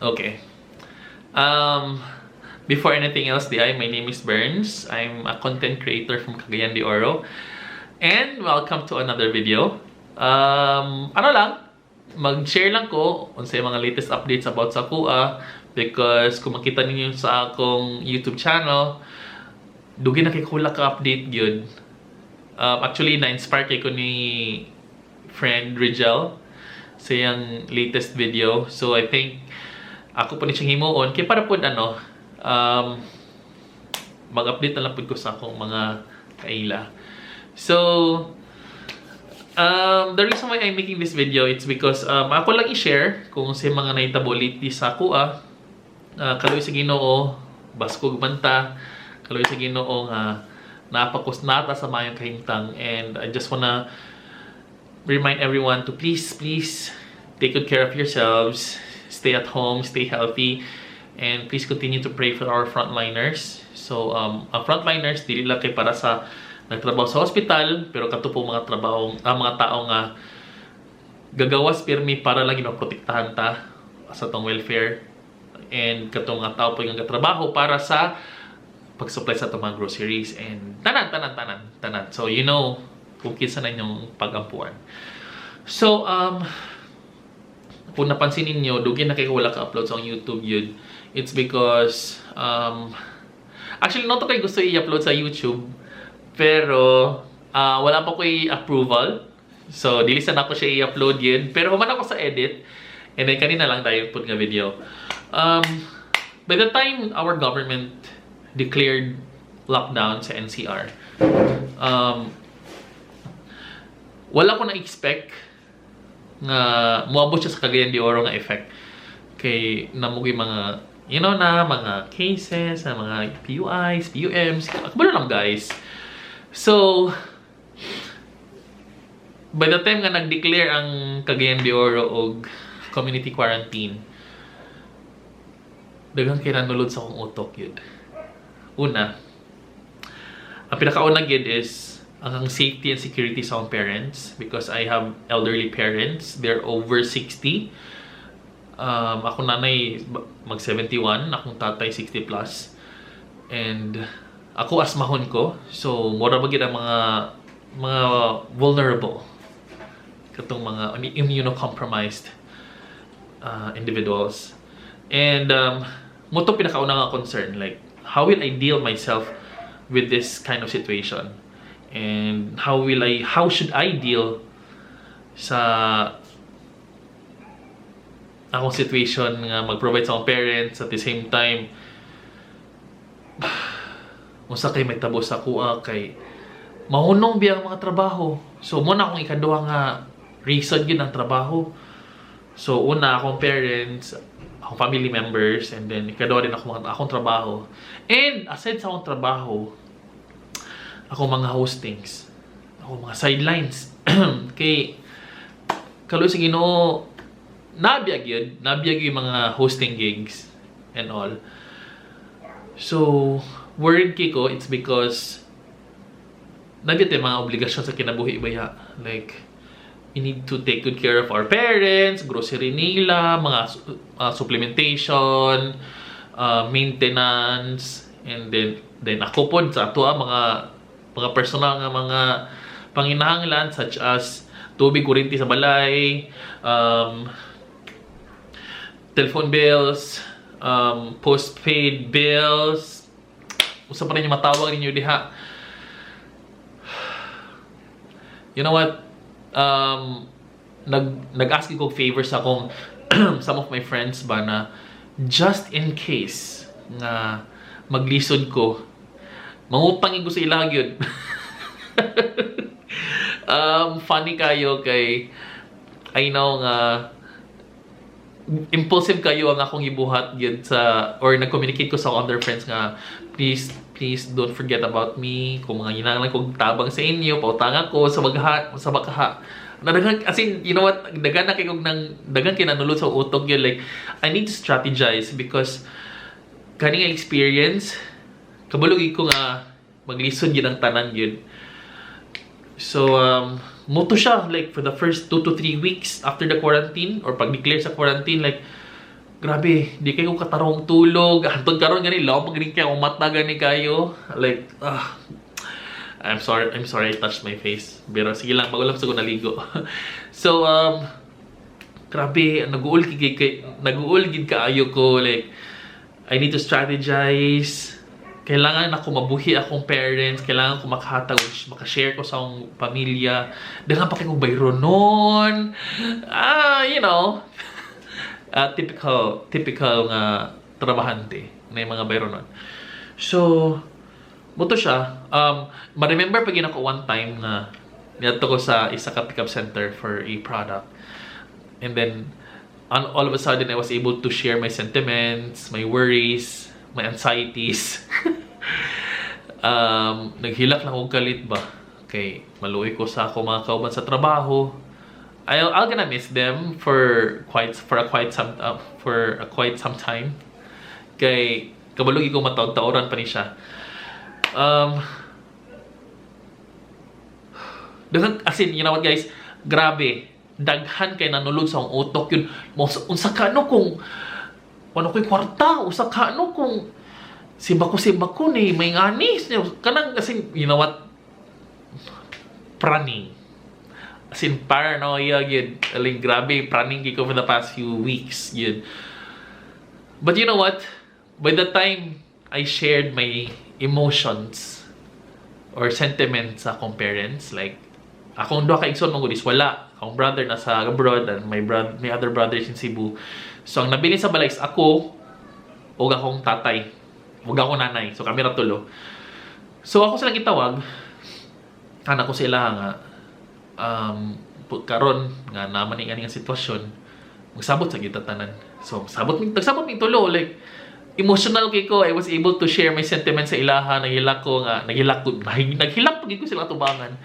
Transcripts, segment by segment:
Okay. Before anything else, diay, my name is Burns. I'm a content creator from Cagayan de Oro. And welcome to another video. Ano lang, mag-share lang ko unsay mga latest updates about sa akoa because kung makita ninyo sa akong YouTube channel, dugay na kay ko wala ka-update gyud. Actually, na-inspire kay ko ni friend Rigel sa iyang latest video. So, I think ako pa ni siyang himuon kay para pod ano mag-update na lang pod ko sa akong mga kaila. So, the reason why I'm making this video, it's because ako lang i-share kung sa mga nahitabo lately sa akoa. Kaluoy sa Ginoo, baskog man ta, kaluoy sa Ginoo nga napakos nata sa mayong kahimtang, and I just wanna remind everyone to please, please take good care of yourselves, stay at home, stay healthy, and please continue to pray for our frontliners. So, ang frontliners, dili lang kay para sa nagtrabaho sa hospital, pero kato po mga trabaho, ang mga tao nga gagawas pirmi para lang ginaprotektahan ta sa atong welfare and katong mga tao po yung gatrabaho para sa pag-supply sa atong mga groceries and tanan, tanan, tanan, tanan. So, you know kung kinsa na inyong pagampuan. So, kung napansin ninyo, dugay na kay wala ka-upload sa akong YouTube yun. It's because, actually, not kay gusto i-upload sa YouTube, pero wala pa ko approval. So, dili sa nako siya i-upload yun. Pero human ako sa edit, and then kanina lang dayon pud nga video. By the time our government declared lockdown sa NCR, wala ko na-expect nga moabot siya sa Cagayan de Oro nga effect. Kay naa moy mga na mga cases, sa mga PUIs, PUMs, kabalo lang, guys. So, by the time nga nag-declare ang Cagayan de Oro og community quarantine, daghan kay nanulod sa akong utok yun. Una, ang pinakauna gyud is ang safety and security sa akong parents because I have elderly parents. They're over 60. Akong nanay mag 71, akong tatay 60 plus. And ako, asmahon ko. So mura ba gyud ang mga vulnerable katong mga immunocompromised individuals. And mao to pinakauna nga concern, like, how will I deal myself with this kind of situation? And how should I deal sa akong situation nga mag-provide sa akong parents, at the same time unsa kay mahitabo sa akoa kay mahunong biya ang mga trabaho? So mao na akong ikaduha nga reason gyud, ang trabaho. So una, akong parents, akong family members, and then ikaduha din ako mga akong trabaho. And aside sa akong trabaho, akong mga hostings, akong mga sidelines, kay kaluoy sa Ginoo, nabiyag yun, nabiyag yung mga hosting gigs and all. So worried kay ko, it's because nabiyat yung mga obligasyon sa kinabuhi baya, like we need to take good care of our parents, grocery nila, mga supplementation, maintenance, and then ako pod sa ato mga personal nga mga panginahanglan such as tubig, kuryente sa balay, telephone bills, postpaid bills, unsa pa rin yung matawag ninyo diha. You know what? Nag-ask ko favor sa akong some of my friends ba na just in case nga maglisod ko, mangutang ko sa ila gyud. Funny kayo kay I know nga impulsive kayo ang akong ibuhat gyud sa or nag-communicate ko sa akong other friends nga please, please don't forget about me. Kung mga ginahanglan kog tabang sa inyo, pautang ako sa bagha sa bakaha na daghan. As in, you know what, daghan na kay kog nang daghan kay nanulod sa utok yun, like I need to strategize because kani nga experience, kabalo gyud ko nga maglisod gyud ang tanan gyud. So, mao to siya, like, for the first 2 to 3 weeks after the quarantine, or pag-declare sa quarantine, like, Grabe, di kayo katarong tulog. Hantod karon gani, lawom gani kay akong mata gani kayo. Like, ah, I'm sorry I touched my face. Pero sige lang, magulam sa ko naligo. So, grabe, naguol gid kaayo ko. Like, I need to strategize. Kailangan ako mabuhi akong parents, kailangan ko makahatag, makashare ko sa akong pamilya. Daghan pa kay kong bayronon. Ah, typical nga trabahante na yung mga bayronon. So, mao to siya. Ma-remember pa ko one time na niadto ko sa isa ka pickup center for a product. And then, all of a sudden, I was able to share my sentiments, my worries, my anxieties. Naghilak lang og kalit ba? Kay maluoy ko sa ako mga kauban sa trabaho. I'll gonna miss them for a quite some time. Kay kabalo ko mataod-taoran pa ni siya. Daghan, as in, you know what, guys, grabe, daghan kay nanulod sa akong utok yun. Mo unsa ka no kung ano ko'y kwarta, usa ka no kung sibako sibako ni may ngani kanang, as in, you know what, praning. As in, paranoia gyud. Aling grabe, praning gyud ko for the past few weeks gyud. But you know what? By the time I shared my emotions or sentiments sa akong parents, like, akong duha ka igsoon man gud is wala. Akong brother nasa abroad and my other brothers in Cebu. So ang nabilin sa balay is ako ug akong tatay ug akong nanay. So kami ra tulo. So ako silang gitawag. Anak ko sila nga karon nga naman ni nga sitwasyon, magsabot sa kita tanan. So sabot mi, nagsabot mi tulo. Like, emotional kay ko. I was able to share my sentiments sa ilaha. Naghilak ko nga, naghilak ko, naghilak pag ko sila tubangan.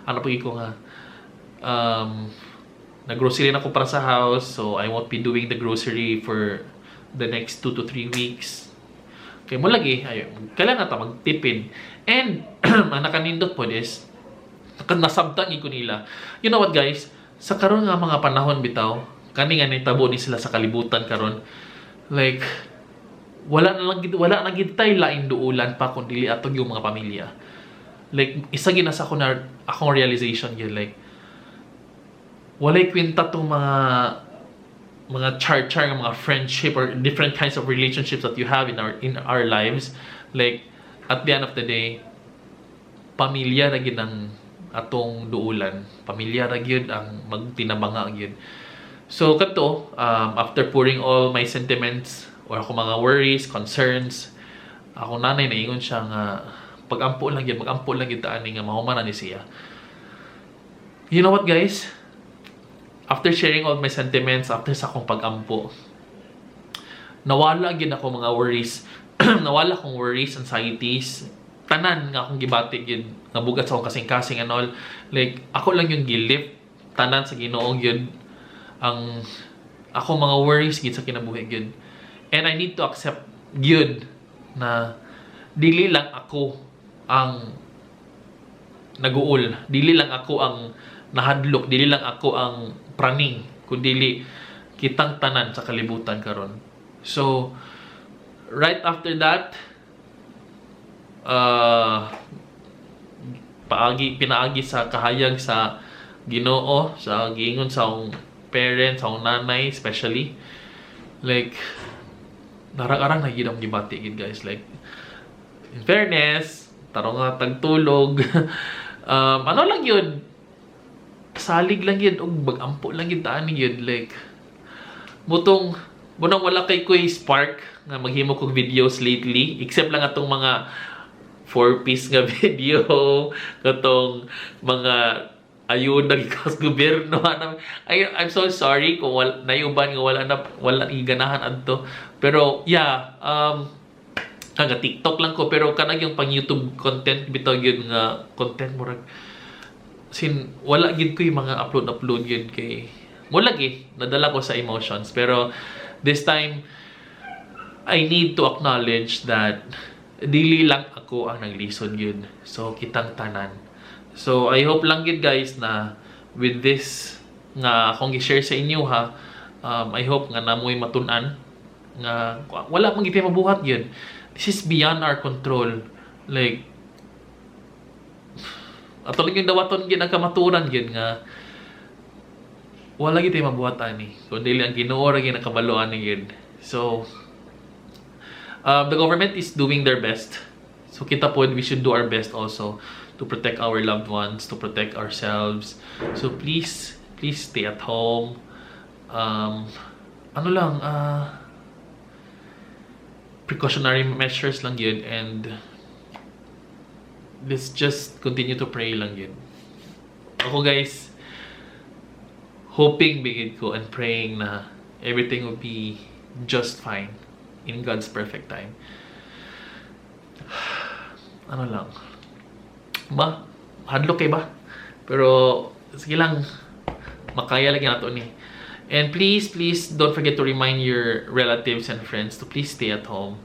Ano pag ko nga naggrocery na ko para sa house, so I won't be doing the grocery for the next 2 to 3 weeks kay mo lagi ay kailangan ta magtipid. And ang nakanindot po is nasabtan ko nila. You know what, guys, sa karon nga mga panahon bitaw, kani nga nitabo ni sila sa kalibutan karon, like, wala na lang gid, wala na gid tay laing duulan pa kun dili atong yung mga pamilya. Like, isa gid na sa ako na akong realization gyud, like, walay kwenta tong mga char-char nga mga friendship or different kinds of relationships that you have in our lives. Like, at the end of the day, pamilya na gid ang atong duulan, pamilya ra gyud ang magtinabanga gyud. So kadto, after pouring all my sentiments or ako mga worries, concerns, akong nanay naingon siya nga pag-ampo lang gyud, mag-ampo lang gyud ta ani nga mahuman na ni siya. You know what, guys? After sharing all my sentiments, after sa akong pag-ampo, nawala gyud ako mga worries. Nawala akong worries, anxieties, tanan nga akong gibati gyud nga bugat sa akong kasing-kasing and all. Like, ako lang yung gilift tanan sa Ginoo gyud ang ako mga worries gyud sa kinabuhi gyud. And I need to accept gyud na dili lang ako ang naguol, dili lang ako ang nahadlok, dili lang ako ang praning, kundi kitang tanan sa kalibutan karon. So, right after that, paagi pinaagi sa kahayag sa Ginoo, sa giingon sa akong parents, sa akong nanay especially, like, narang-arang na gid akong gibati gid, guys. Like, in fairness, tarong nga tagtulog. Ano lang yun, salig lang yun, ug mag-ampo lang yun taan yun. Like, mutong, munang wala kay ko'y spark nga maghimo kog videos lately, except lang atong mga four-piece nga video, katong mga ayuda gikas gobyerno. I'm so sorry kung wala nayuban nga wala na wala ganahan adto. Pero yeah, kaga TikTok lang ko, pero kanang yung pang YouTube content bitaw yun nga content, murag sin wala gid ko yung mga upload upload yun kay mo lagi nadala ko sa emotions. Pero this time, I need to acknowledge that dili lang ako ang naglisod yun, so kitang tanan. So I hope lang gid, guys, na with this nga akong gi-share sa inyo ha, I hope nga namoy matun-an. Nga wala man gyud mabuhat yun. This is beyond our control. Like, ato lang yung dawaton gyud ang kamaturan gyud nga wala gyud tay mabuhat ani. Kung dili ang Ginoo ra gyud nakabalo ani gyud. So, the government is doing their best. So kita po, we should do our best also to protect our loved ones, to protect ourselves. So please, please stay at home. Ano lang, precautionary measures lang yun and let's just continue to pray lang yun. Ako, guys, hoping gyud ko and praying na everything will be just fine in God's perfect time. Ano lang. Ba? Hadlok kay ba? Pero sige lang, makaya lagi nato ni. And please, please don't forget to remind your relatives and friends to please stay at home.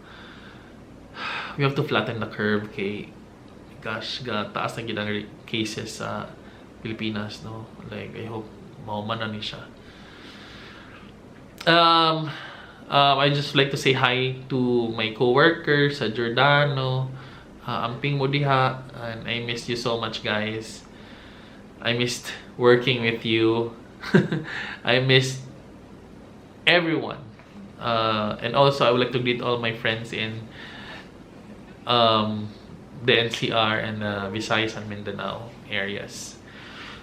We have to flatten the curve kay gosh, ga taas na gyud ang cases sa Pilipinas, no? Like, I hope mahuman na ni siya. I just like to say hi to my coworkers sa Giordano. Amping mo diha, and I missed you so much, guys. I missed working with you. I missed everyone. And also, I would like to greet all my friends in the NCR and the Visayas and Mindanao areas.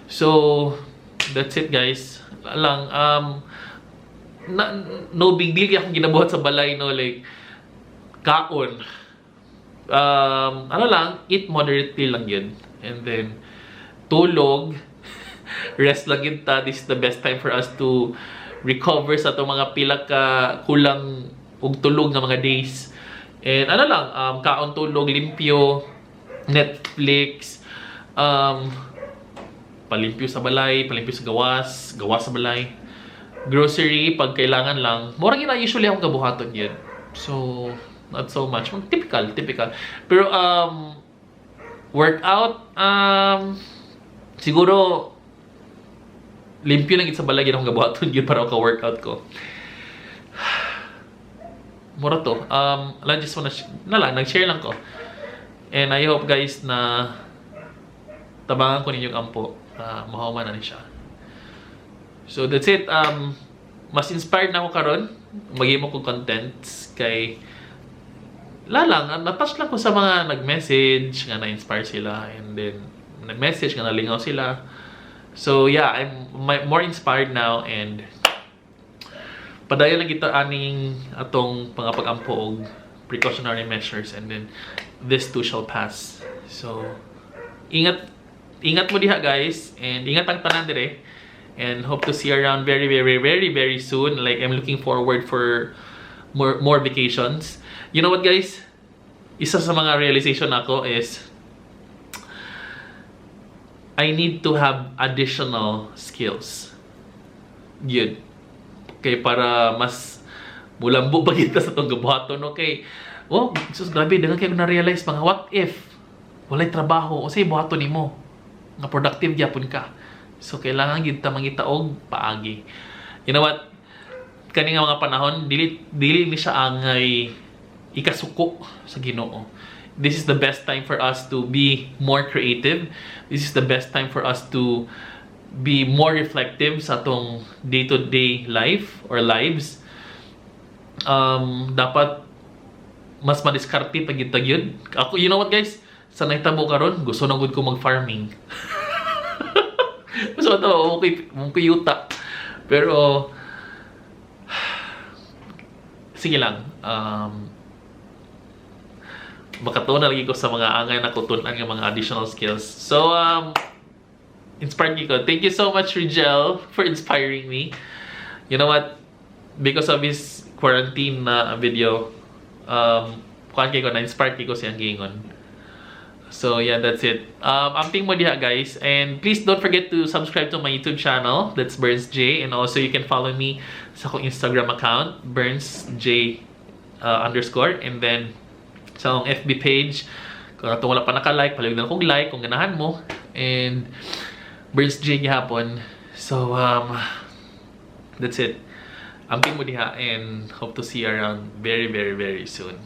So, that's it, guys. Lang, na, no big deal akong ginabuhat sa balay, no? Like, kaon. Ano lang, eat moderately lang yun. And then, tulog, rest lang yun ta. This is the best time for us to recover sa atong mga pila ka kulang og tulog nga mga days. And ano lang, kaon, tulog, limpyo, Netflix, palimpyo sa balay, palimpyo sa gawas, gawas sa balay, grocery pag kailangan lang. Mura gyud na usually akong gabuhaton yun. So, not so much. Typical, typical. Pero, workout, siguro, limpyo lang sa balay akong gabuhaton yun para ka-workout ko. Mura to. I just wanna, na lang, nag-share lang ko. And I hope, guys, na tabangan ko ninyong ampo na mahuman na ni siya. So that's it. Mas inspired na ako karon maghimo ko contents kay la lang, na-touch lang ko sa mga nag-message nga na-inspire sila and then nag-message nga nalingaw sila. So yeah, I'm more inspired now and padayon lang kita aning atong pangapag-ampo og precautionary measures and then this too shall pass. So ingat ingat mo diha, guys, and ingat ang tanan dire and hope to see you around very, very, very, very soon. Like, I'm looking forward for more vacations. You know what, guys? Isa sa mga realization nako is I need to have additional skills. Yun. Kay para mas mulambo pa kita sa atong gabuhaton, okay? Oh, sus, grabe, daghan kay na-realize mga what if walay trabaho, unsay buhaton nimo nga productive gyapon ka? So kailangan gyud ta mangita og paagi. You know what? Kani nga mga panahon, dili dili ni siya angay ikasuko sa Ginoo. This is the best time for us to be more creative. This is the best time for us to be more reflective sa atong day-to-day life or lives. Dapat mas madiskarte pag gyud. Ako, you know what, guys? Sa nahitabo karon, gusto na gud ko mag-farming. Gusto to, okay, mong yuta. Pero sige lang. Makatuon na lagi ko sa mga angay na kutunan ng mga additional skills. So, inspired ko. Thank you so much, Rigel, for inspiring me. You know what? Because of his quarantine na video, kuan kay ko, na-inspire kay ko siyang giingon. So yeah, that's it. Amping mo diha, guys. And please don't forget to subscribe to my YouTube channel. That's Burns J. And also you can follow me sa akong Instagram account, Burns J underscore. And then sa akong FB page, kung ato wala pa naka-like, palihog na kog like kung ganahan mo. And Burns J gihapon. So, that's it. Amping mo diha and hope to see you around very, very, very soon.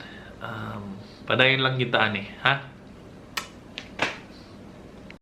Padayon lang kita ani, ha?